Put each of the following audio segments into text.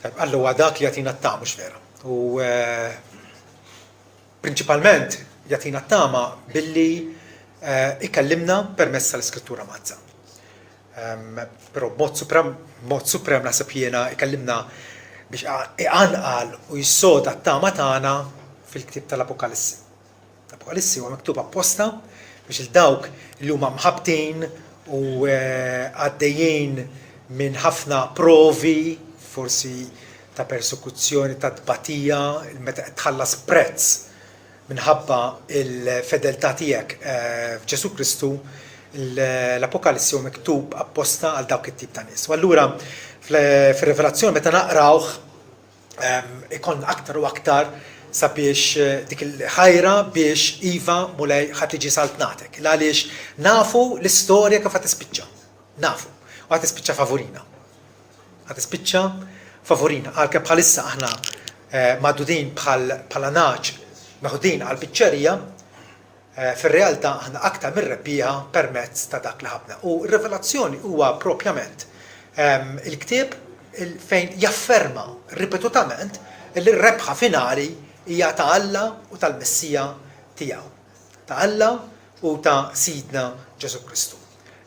Tajb, Alla huwa dak li jagħtina t-tama, mhux vera. U eh, prinċipalment jagħtina t-tama billi eh, ikellimna permezz tal-Iskrittura Mqaddsa. Ehm, però b'mod suprem, b'mod suprem naħseb jiena ikellimna biex iqanqal u jissoda t-tama tagħna fil-ktieb tal-Apokalissi. L-Apokalissi huwa miktub apposta biex il dawk li huma mħabbtin u eh, għaddejjin minn ħafna provi, forsi ta' persekuzzjoni, ta' tbatija, meta qed tħallas prezz minħabba l-fedeltà tiegħek eh, f'Ġesù Kristu, l-Apokalissi huwa miktub apposta għal dawk it-tip ta' nies. U allura fir-Rivelazzjoni meta naqrawh ikollna aktar u aktar sabiex eh, dik il-ħajra biex iva Mulej ħa tiġi saltnatek. Għaliex nafu l-istorja kif ħa tispiċċa. Nafu. U ħa tispiċċa favorina. Ħa tispiċċa favorina. Għalkemm bħalissa aħna eh, magħdudin bħala naġ meħudin għal biċċerija, eh, fir-realtà aħna aktar mir-rebbieħa permezz ta' dak li ħabna. U r-Rivelazzjoni huwa propjament ehm, il-ktieb fejn jafferma ripetutament li r-rebħa finali hija ta' Alla u tal-Messija tiegħu. Ta' Alla u ta' Sidna Ġesù Kristu.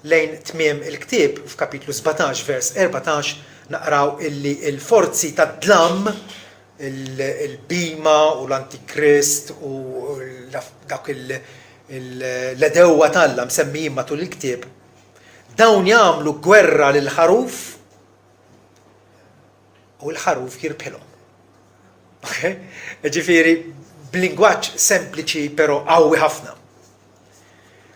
Lejn tmiem il-ktieb, f'kapitlu 17 vers 14, naqraw illi l-forzi tad-dlam, il-bhima u l-antikrist u dawk l-għedewwa t'Alla msemmijin matul il-ktieb, dawn jagħmlu gwerra lill-ħaruf u l-ħaruf jirbħilhom. Okay? Ġifieri b'lingwaġġ sempliċi però qawwi ħafna.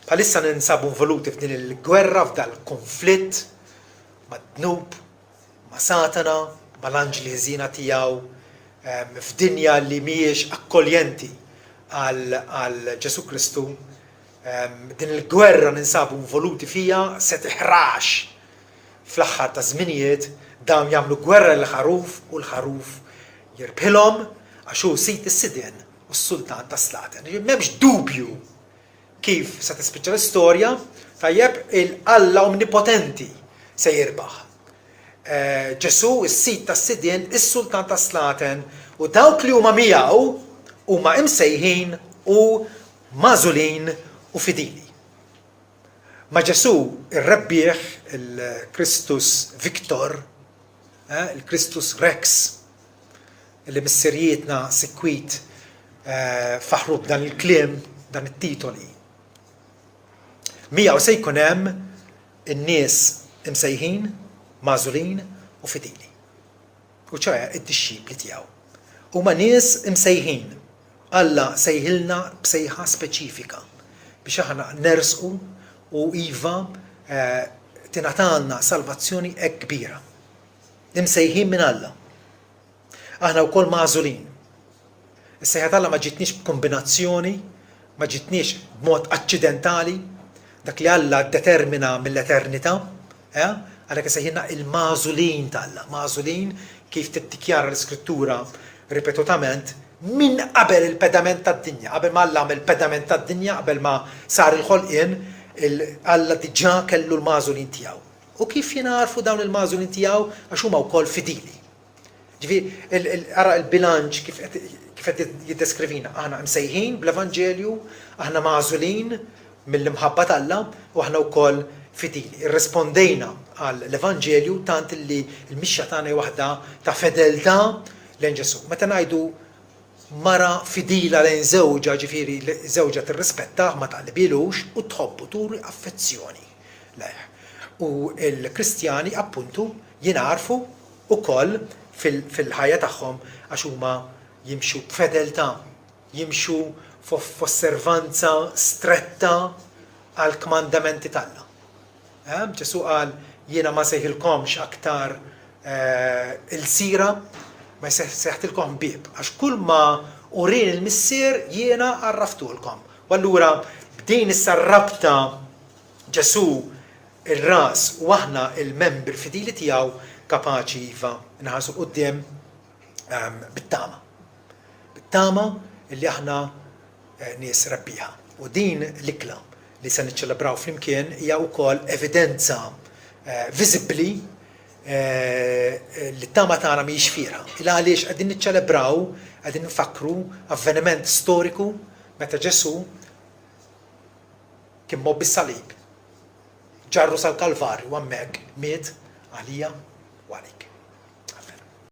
Bħalissa ninsabu involuti f'din il-gwerra, f'dal-konflitt mad-dnub, ma' Satana, mal-anġli ħżiena tiegħu, ehm, f'dinja li mhijiex akkoljenti għal Ġesù Kristu. Ehm, din il-gwerra ninsabu involuti fija se tiħrax fl-aħħar ta' żminijiet dawn jagħmlu gwerra lill-ħaruf u l-ħaruf jirbħilhom għax hu sid is-sidien u s-sultan tas-slaten. M'hemmx dubju kif se tispiċċa l-istorja, tajjeb, il-Alla omnipotenti se jirbaħ. Eh, Ġesù, is-sid tas-sidien, is-sultan tas-slaten, u dawk li huma miegħu huma imsejħin u magħżulin u fidili. Ma' Ġesù ir-rebbieħ, il-Christus Victor, eh, il-Christus Rex, li missirijietna sikwit eh, faħru b'dan il-kliem, dan it-titoli. Miegħu se jkun hemm in-nies imsejħin, magħżulin u fidili. U ċoe id-dixxipli tiegħu. Huma nies imsejħin. Alla sejħilna b'sejħa speċifika biex aħna nersqu u iva eh, tingħatalna salvazzjoni hekk kbira. Imsejħin minn Alla. Aħna wkoll magħżulin. Is-sejħa t'Alla ma ġietniex b'kombinazzjoni, ma ġietniex b'mod aċċidentali, dak li Alla ddetermina mill-eternità, eh? Għalhekk isejħilna il-magħżulin t'Alla, magħżulin kif tiddikjara l-Iskrittura ripetutament minn qabel il-pedament tad-dinja, qabel ma Alla għamel pedament tad-dinja, qabel ma sar il-ħolqien, Alla diġà kellu l-magħżulin tiegħu. U kif jingħarfu dawn il-magħżulin tiegħu? Għax huma wkoll fidili. Ġifieri, ara l-bilanċ kif qed jiddeskrivina. Aħna msejħin bl-Evanġelju, aħna magħżulin mill-imħabba t'Alla u aħna wkoll fidili. Irrispondejna għall-Evanġelju tant li l-mixja tagħna hi waħda ta' fedeltà lejn Ġesù. Meta ngħidu mara fidila lejn żewġha, ġifieri żewġha tirrispettah, ma taqlibilux u tħobbu, turi affezzjoni lejh. U l-Kristjani appuntu jingħarfu ukoll fil-ħajja tagħhom għax huma jimxu b'fedeltà, jimxu f'osservanza stretta għall-kmandamenti t'Alla. Eh, Ġesù qal jiena ma sejħilkomx aktar eh, ilsira, ma sejħtilkom ħbieb, għax kull ma urin il-missier jiena għarraftulkom. U allura b'din issa rabta Ġesù ir-ras u aħna il-membri fidili tiegħu kapaċi iva nħarsu quddiem ehm, bit-tama. Bit-tama li aħna eh, nies rebbieħa. U din l-ikla li se niċċelebraw flimkien hija wkoll evidenza eh, viżibbli Li t-tama tagħna mhijiex fiergħa. Il għaliex qegħdin niċċelebraw, qegħdin nfakkru avveniment storiku meta Ġesù kien mgħobbi s-salib, ġarru sal-Kalvarju u hemmhekk miet għalija u għalik.